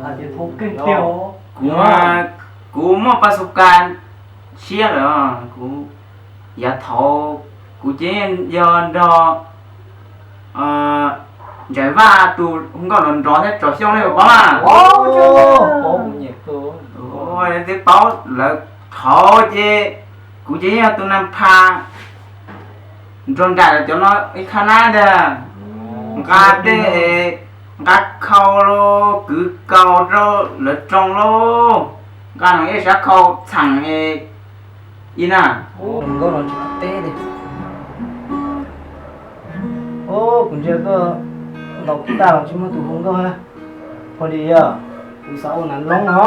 Kuv, kuv muaj pas xu kas tshiab lawm, kuv yav thaud kuv ces yog nrog Ntsaim Vaj tus hu nkauj nrov nrov thiab tsom xyoo li paub na. Twb paub lawv thaud ces kuv ces yog tus nas pha nrog nraim cov no ib qhab nab ntag. Nqa dej, nqa khau, kwv kaus rau lawv roos lauj, nqa no ib sab khau txheem ib na. Nkauj no tsis teb li. Kuv ntsia koj ntaus kuv tag los tsis muaj tus hu nkauj. Pho li yog kuv xav ua nas loob no.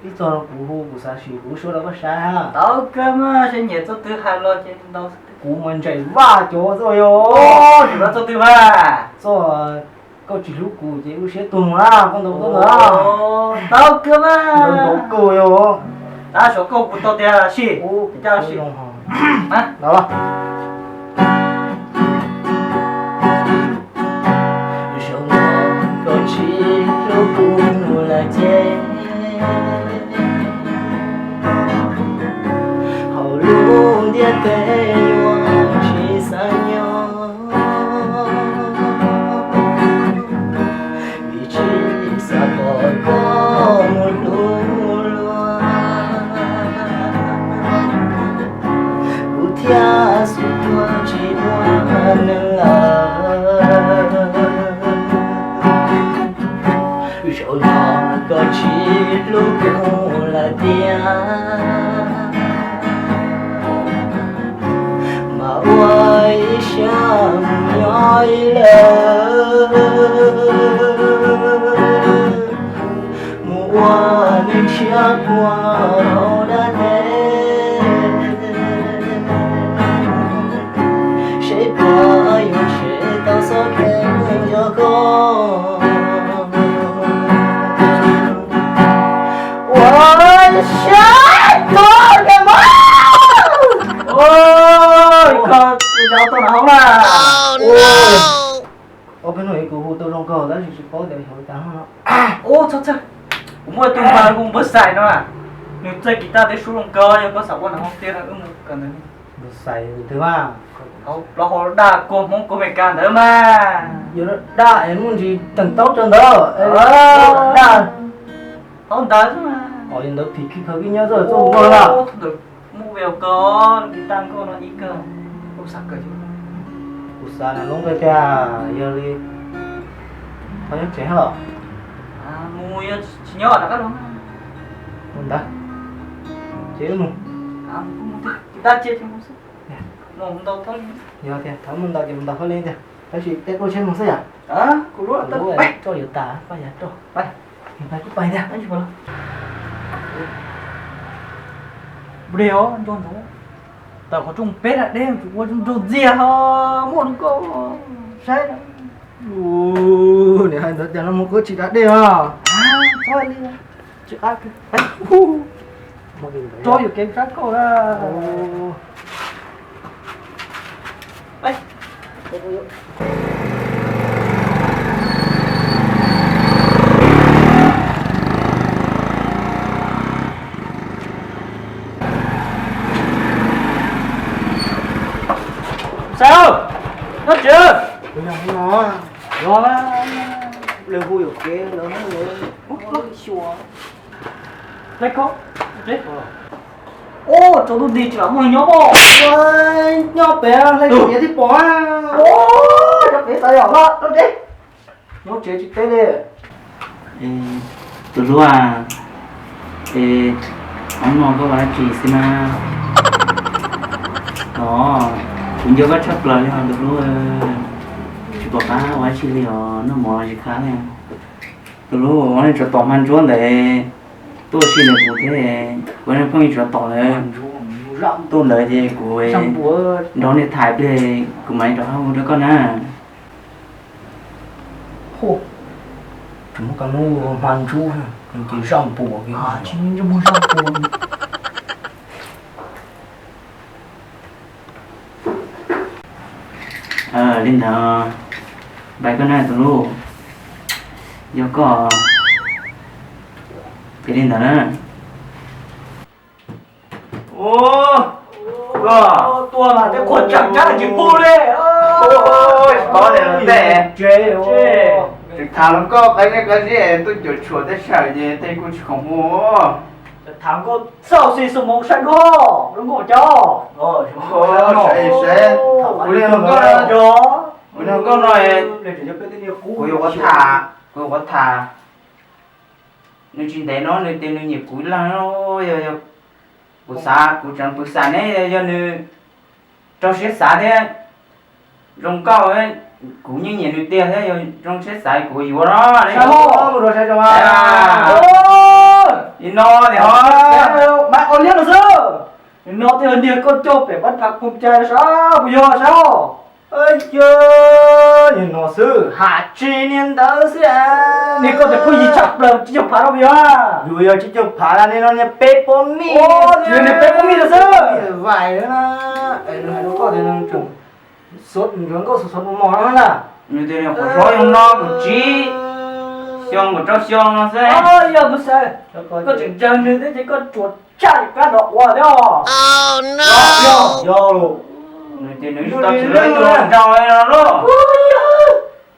Ib txog kuv hu kuv xav sim kuv suab rau koj saib. Tau kawg mas, seb nyiam txoj twg hais los ces ntau. Kuv mas Ntsaim Vaj cov txoj yog. Txoj twg mas? Txoj koj tsis hlub kuv ces wb siab tuag mus na, koj ntaus koj ntawd. Tau kawg mas. Ntaus kawg yog. Tab sis koj kuv tau tiag sim. Ntau los. Zaum no koj tsis hlub kuv lawm ces hauv lub ntiaj teb yuav tsis xav nyob, vim tsis xav pom koj mus hlub luag. Kuv thiaj xub tuag tsis muaj neeg lawm. Zaum no koj tsis hlub kuv lawm tiag, mas ua ib siab mus nyob ib leeg, mus ua neeg tshiab puag hauv dab teb, seb puas yuav tshem tau txoj kev nco koj. Ua siab tuag kawg mas. Ua, koj tsis tau tau na hauv na. Ob peb hnub kuv hu tau zoo kawg tab sis tsis paub tias xyov ua cas no. Ub, txhob txhawj, kuv muaj tus npawg hu Npawg Xais no, nws txawj kiv taj thiab suab zoo kawg, yog koj xav ua nas loob tiag wb mus kawm ntawd. Npawg Xais twg mas? Hauv plaub hau daj kuag Hmoob kuag Amelikas ntawd mas. Yog daj es muaj ntsis teem taub rau ntawd, daj. Thaum ntawd xwb mas. Os, yog ntawd phim khwv khaws kib nyob txoj txoj ua lawm. Ntawd mus vim koj li tag nkauj no ib kawg, kuv xav kawm, kuv xav nas loob kawg tiag, yog li ho nyob tsev los? Mus, yog tsis nyob rov qab los. Mus ntawd, ces wb mus. Mus ntawd ces mus xwb. Yog tias thov mus ntawd ces mus ntawd hauj li tiag, tab sis tej tuaj tsheb mus xwb yom. Kuv lub toj yuav tas, paj yav roj. Pais kuj pais tiag. Nplig os, nco ntsoov, tawm qhov rooj peb da deb tsuas ua zoo nraug ntxiag ho muaj rau koj saib. Niam hais ntawd cas no mus koj tsis da dej os. Tsis qab, tso yuam kev sab kauj na. Xav, nyob tsev. Los, lawv hu yuam kev lawv hu lawv xyuas. Ua rau lub nti tsis lam muaj nyob pob. Nyob pem hlais tiav tib pom. Nyob pem xav yom, nyob tsev tsis teb li. Tus hlub, es hnub no koj ua dab tsi xwb na? Os, kuv nco koj tshaj plaws li os tus hlub, tsis pom qab ua dab tsi li os, noj mov tsis qab li. Tus hlub, nej tsov tom hma ntsuab ntawd tuaj si ntawd kuv thiab, kuv nej phooj ywg tsov tom ntawd tuaj ntawd ces kuv nrog nej tham ib pliag kuv mam li rov qab hu rau koj na. Tsis muaj kas lub hma ntsuab, ces zaj npuas, tsis muaj zaj npuas. Li ntawd, bye koj na tus hlub. Yog koj, ces li ntawd na. Ua, koj tuaj mas tej qhua tseem cab tsis pub li. Ua, tsis paub tias luag tej tseem tham hluas nkauj qab zej qab zeb tuaj cuam tshuam tej sawm ces tej kuj tsis khoom ua. Tham nkauj txauj xi xu moos saib duab, lub nkauj cov. Saib, saib, kuv li hluas nkauj, kuv li hluas nkauj no, kuv yuav ua tham, kuv yuav ua tham. Nws tsis ntev no nws tias nws nyiam kuv ib leeg, yog, yog kuv xav, kuv tseem pw xam ne yog nws rau siab xav thiab. Zoo nkauj, kuv yeej nyiam nws tiag thiab, yog zoo siab xav kuv yuav no. Li no tias ho, mas ua liab no xwb. Nws no tias niag koj coj pem pab phav phooj cai sab puas yog sab? Yog, niag no xwb, ham tsis niag ntawd xwb. Niag koj tias phooj ywg tshaj plaws tsib caug phav no puas yog? Yus yog tsib caug phav, niag no niag peb puas mij, niag peb puas mij no xwb. Vais na, nws hais rau koj tias nws tseem xov nkauj xov xov mos no na. Nws tias nws qhov hlob yog no kaum tsib xyoo kaum rau xyoo no xwb. Yog kuv xav, koj tseem ntseeg nws thiab ces koj tsuas tshaj li kab dom ua thiab os. Yog, yog, nws tias nws tsis tau tsis lawv tus hluas nraug li no lauj.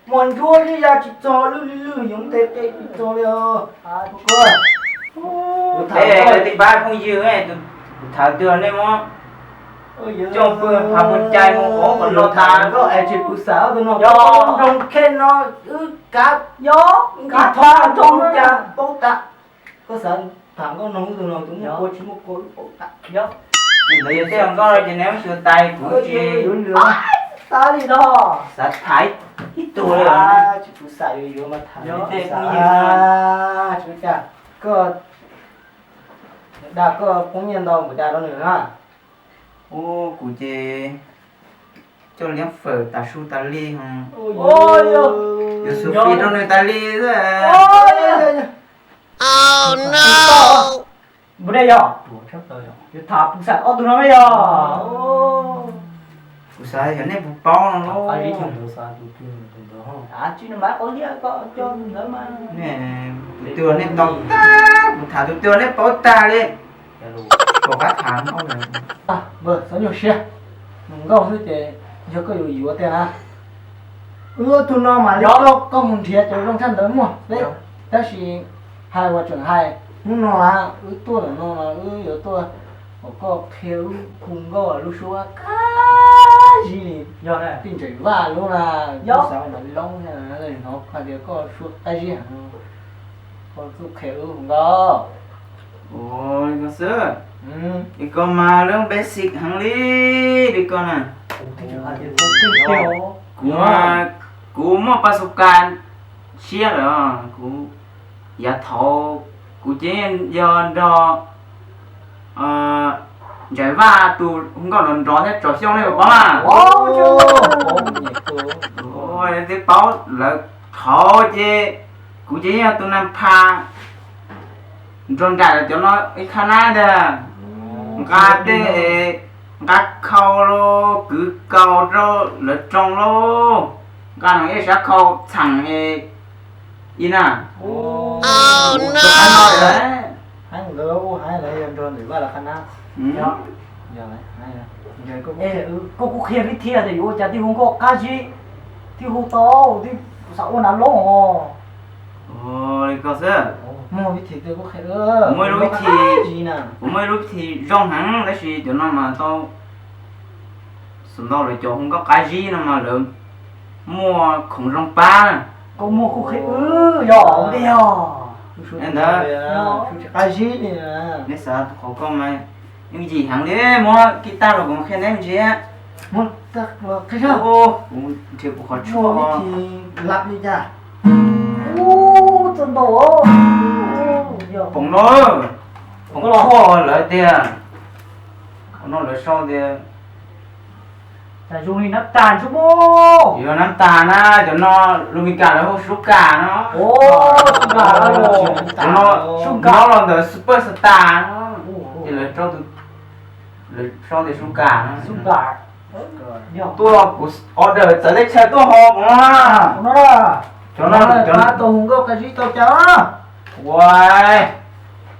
Muaj ntsuab zeb ya tsis txog, lwj lwj lwj yoov nthe qe tsis txog li os. Kuv tham, tij pab phooj ywg, kuv tham twg nej muab coj pw phav pw cai mus qhov kom no tas. Koj es tsis pw xam tus no, nroo khe no wb kav, yog, kav thoob nroo cas paub tas. Koj xav tham nkauj noog tus no tus muaj kua tsis muaj kua wb paub tas. Yog, ntawd yog tej nkauj ces neb xyuas tais kuv tsis yuav nws tas li no. Xav tham ib tug li. Tsis pw xam yuav yuav mas tham tej phooj ywg. Tsis ua cas, koj dag koj poob nyiaj ntau npaum cas rau nws na? Ua, kuv ces coj liab fawm tas su tas li ho. Yuav xu fi rau nws tas li. Npua dej yog, yuav tham pw xam ob tug no yog. Kuv xav yog nej puas paub no lauj. Tus twg nej tau tag, kuv tham tus twg nej paub tag li. Kom qab tham no. Xav nyuaj siab, nws nkauj xwb ces yog koj yuav yuav tiag na. Wb ob tug no mas li koj, koj mus nrhiav cov zoo tshaj ntawd muaj, tab sis hais uas tseem hais, hnub no wb tuaj ntawm no mas wb yuav tuaj kom koj qhia wb hu nkauj lub suab qab zib li. Yog tij Ntsaim Vaj lub na, yog xav ntawd loob thiab, hnov hais tias koj suab qab zib heev, koj tuaj qhia wb hu nkauj. Ua li ko xwb, li ko mas lub basic heev li, li ko na. Kuv, kuv muaj pas xu kas siab lawm, kuv yav thaud kuv ces yog nrog Ntsaim Vaj tus hu nkauj nrov nrov thiab tsom xyoo li paub mas. Twb paub lawv thaud ces kuv ces yog tus nas phas nrog nraim lawv cov no ib qhab nab ntag. Nqa tej, nqa khau los kwv kaus rau lawv roos lauj, nqa no ib sab khau txheem es ib na. Heev nkawd ua heev lawv yog nrog Ntsaim Vaj lawv qhab nab. Koj kuj qhia vib thib tias yuav ua cas thiaj hu nkauj qab zib, thiaj hu tau, thiaj xav ua nav loob os. Li ko xwb. Muaj vib thib, kuv muaj ib lub vib thib zoo heev tab sis cov no mas tau xav ntau lawv cov hu nkauj qab zib no mas lawv muaj khoom zoo pab. Koj muaj kuj qhia wb yog li yog. Ntawd, qab zib li, nej xav qhov koj mas yeej yim heev li, muab kib tag los kuv qhia neb me ntsis. Kuv nrhiav kuv qhov tshuaj lab li cas. Poom no, poom tshuaj lawv tias, no lawv sau tias, yog nab tas na, cov no lus Meskas lawv hu sub kas no. Cov no nyob los ntawm super star no, ces lawv sau tias sub kas no. Tuaj kuv order txawv teb chaws tuaj ho poom no. Cov no, cov no tau hu nkauj qab zib tau cas? Ua,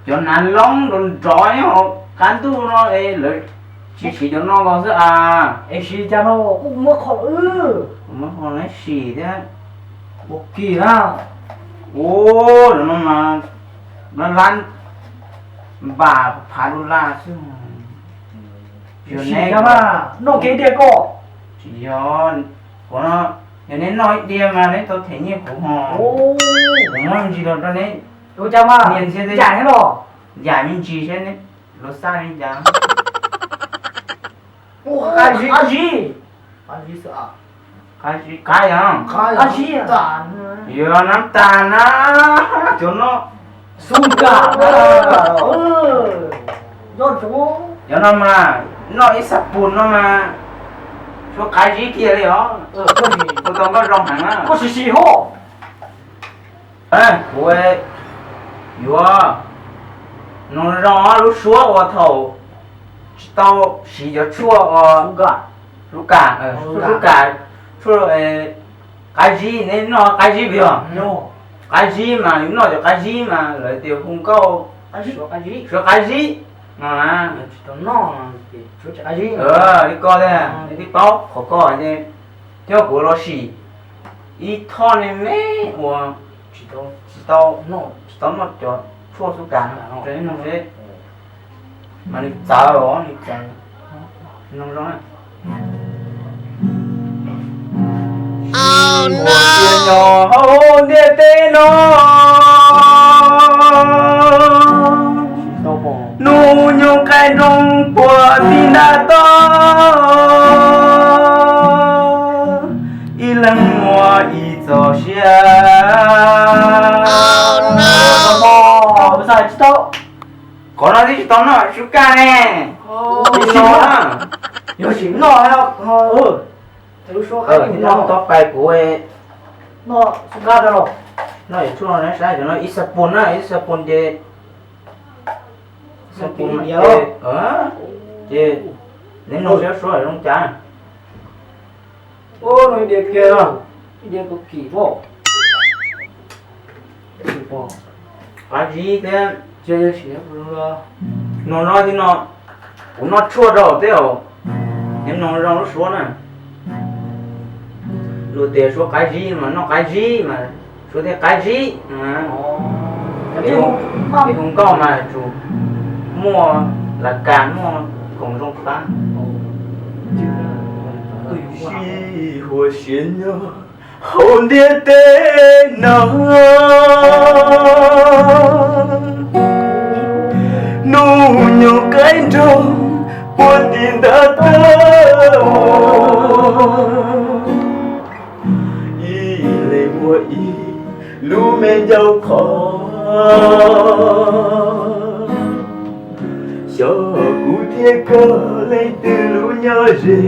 cov nav loob nrov nrov nyob hauv qab ntuj no es lawv tsis siv cov no los xwb a. Es siv cas no kuj muab qhov wb, muab qhov no sim thiab. Ua kiag na. Ua, cov no mas lab lab npam phav dollar xwb. Sim neb mas noj kev diaj koj. Tsis yog, kuv no, yog neb noj ib diav mas neb tau them nyiaj kuv ho. Kuv muab me ntsis los rau neb. Ua cas mas nias thiab yam thiab los, yam me ntsis thiab neb luag xaj li cas. Qab zib, qab zib, qab zib, qab yog, qab zib, yuav nab tas na, cov no, xub kam, cov no mas noj ib xab pus no mas suav qab zib kiag li os. Kuv tau nkauj zoo heev na. Koj sim sim hos. Kuv yuav nug zoo lub suab uas thaum tsis tau siv cov tshuaj uas xub kam, tshuaj xub kam, tshuaj qab zib, neb noj qab zib puas yog? Qab zib mas yus noj cov qab zib mas lawv tias hu nkauj suav qab zib no. Li koj thiab, neb twb paub qhov koj thiab, kuv los sim ib thoj me me uas tsis tau, tsis tau noj cov tshuaj xub kam no, nug seb mas nws txawv os, nws txawv. Nug zoo na. Ua tias nyob hauv ntiaj teb no, hnub nyoog qaij nroog puag tim nram toj, ib leeg muaj ib txoj sia. Qhov no twb tsis tau noj xub kam ne. Yog tsis noj, tau pais kuv noj xub kam rau los, noj yuav tshuaj no saib cov no ib xab pus na, ib xab pus ces, xab pus ces, ces neb nug seb suab zoo cas. Ua no ib diav kiag, ib diav kaum kim voj. Qab zib thiab. Nug no, kuv noj tshuaj rau thiab, neb nug zoo lub suab na. Luag tias suab qab zib mas noj qab zib mas suab thiaj qab zib. Ib hu nkauj mas tsum muaj las kas muaj khoom zoo qab. Sib huas siab nyob hauv ntiaj teb no, hnub nyoog qaij nroog puag tim nram toj, ib leeg muaj ib lub me ncauj qhov, xyov kuv thiab koj leej twg lub nyob ze.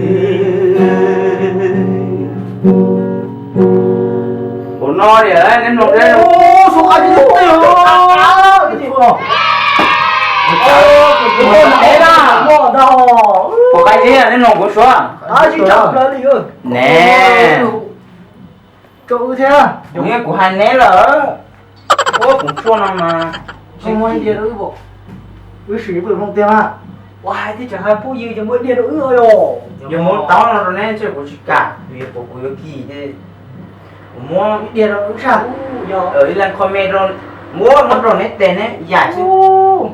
Ua no, neb mloog seb. Ua qab zib, neb mloog kuv suab. Ne, kuv hais neb lawm. Ua kuv tshuaj no mas, wb sim pw hloov tiag mas. Ua hais tias tseem hais phooj ywg ces muab diag rau wb os. Yog muab taub no rau neb ntshe kuv tsis kam, vim kuv yuav kis ces kuv muab diag rau wb tshaj. Ib leeg comment rau, muab muab rau neb tes neb yam xwb.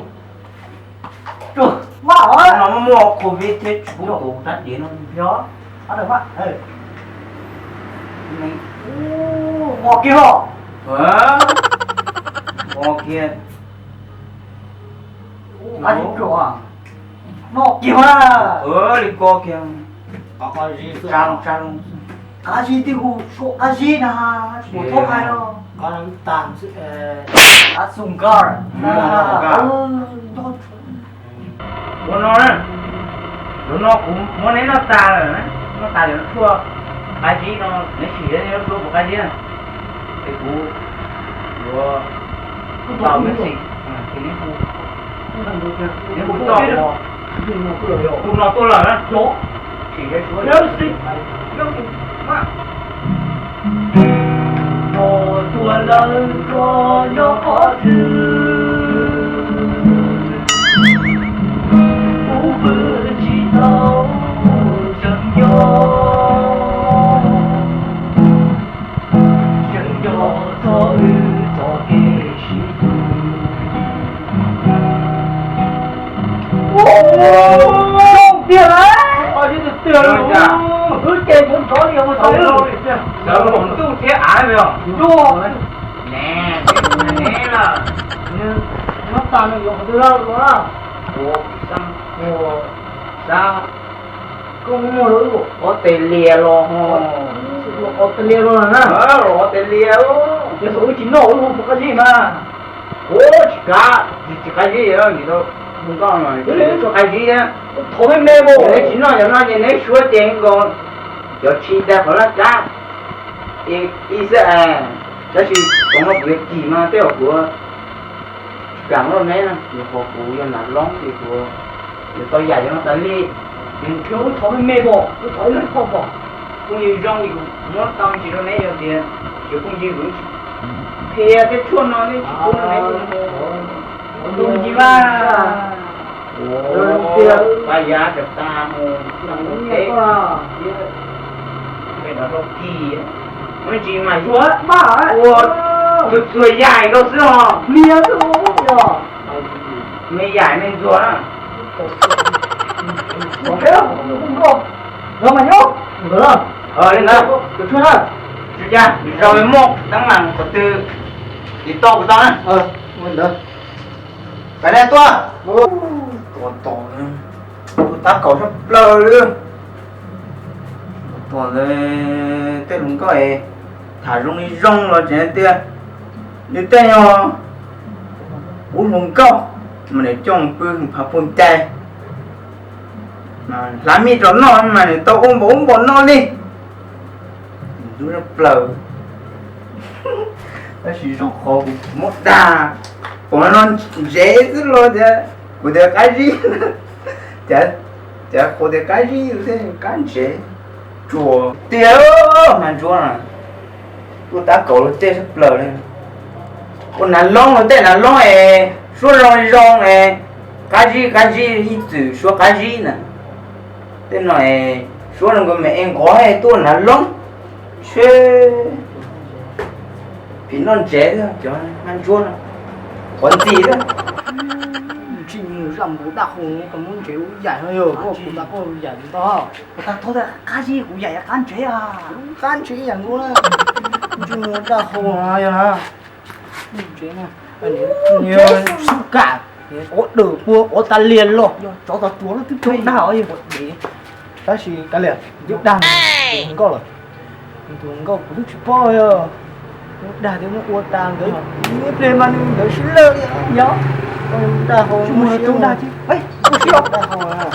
No muaj muaj covid thiab tsis pub tus rab diav no yog. Nqos kiag os. Nqos kiag. Qab zib, noj kiag mas. Li ko kiag. Qab zib, tsa loo, tsa loo. Qab zib twb hu suab qab zib na, kuv thaub hais no. Qab xoo kar. Ua no na, tus no kuv muab neb noj tas lawm, noj tas lawm tshuaj qab zib no, neb sim neb lub suab kuv qab zib na, es kuv yuav tau me xim, ces neb hu, neb hu txoj hu no tuaj lawm na, sim neb suab. Ua Tuag lawm koj nyob qhov twg, kuv pw tsis tau sawv nco, sawv nco txog wb txoj kev sib tw. Tiag lawm, wb ces ntxhov ntxhov li mus tau. Sawv mus ntuj thiab av li os. Ntuj. Ne, ne lawm. Nyob tas nws yuav qhov twg los na? Ua xab, ua xab. Koj muag los Australia los ho. Australia los na. Los Australia. Yog thaum wb tsis noj wb hu qab zib mas. Ua tsis kav, tsis qab zib, mus nkauj no tsis qab zib. Thov me me, neb tsis noj cov no ces neb suav ces nkaus cov tshis tag qhov laj kab ib xwb es. Tab sis qhov no kuv yuav cim mas tej zaum kuv tsis kam muab rau neb na, yog qhov kuv yog nav loob ces kuv yuav tau yam cov no tas li. Nws khiav ub thov me me pom, ub thov ib leeg thoj pom. Phooj ywg zoo li kuv muab tau ntsis rau neb yog tias tsis phooj ywg kuv tsis qhia tej tshuaj no neb tsis pub rau neb. Tus ntsis mas. Pab yav tag tas mus teb thiab peb rov rau kis. Muaj ntsis mas ua txuag yaim rau xwb os. Me yaim me ntxuag na. Li ntawd, tsis cas, zaum no muaj teeb meem qhov twg ces tau kuv tau na. Pab neb tuaj. Tua tos, tua tab kaum sab plaws li. Tua tos ntawd tej hluas nkauj es tham zoo li zoo los tseem tias nws tej yog ub hluas nkauj mas nws coj mus pw phav puag cai, hlav mij rau noj mas nws tau ua npaum ub npaum no li. Ntub sab plaws. Tab sis zoo qhov kuv muab dag, pom no ntsev xwb los tias kuv tias qab zib. Cas qhuav tias qab zib thiab qab ntsev. Tsuas tiag mas ntsuab na. Tuaj tab kaum los tej sab plaws li. Ua nav loob los tej nav loob es suab zoo zoo es qab zib qab zib ib txwm suab qab zib na. Tej no es suab zoo nkauj me es nqov es tuaj nav loob. Seb phim noj ntsev thiab cov hmab ntsuab no, qhuav ntxim thiab. Ntsij zaj npus daj qhau no koj muab ntsev ua yaim no yog koj kuv tas koj yaim ntau. Kuv tas thov tias qab zib kuv yaim qab ntsev a. Qab ntsev ib yam nkaus na. Ntsij muag daj qhau no yog na. Ntsev na, sub kam, quav dawm pua quav tas lias los yog tsov tog tuag lub twb tau dag os yog. Tab sis kav liam, twb dag nkauj lawm. Tus nkauj kuv twb tsis paub yog dag tias muab ua tas nkawd ib pliag mas nws nkawd sib lawj li yog. Dag hau, dag hau.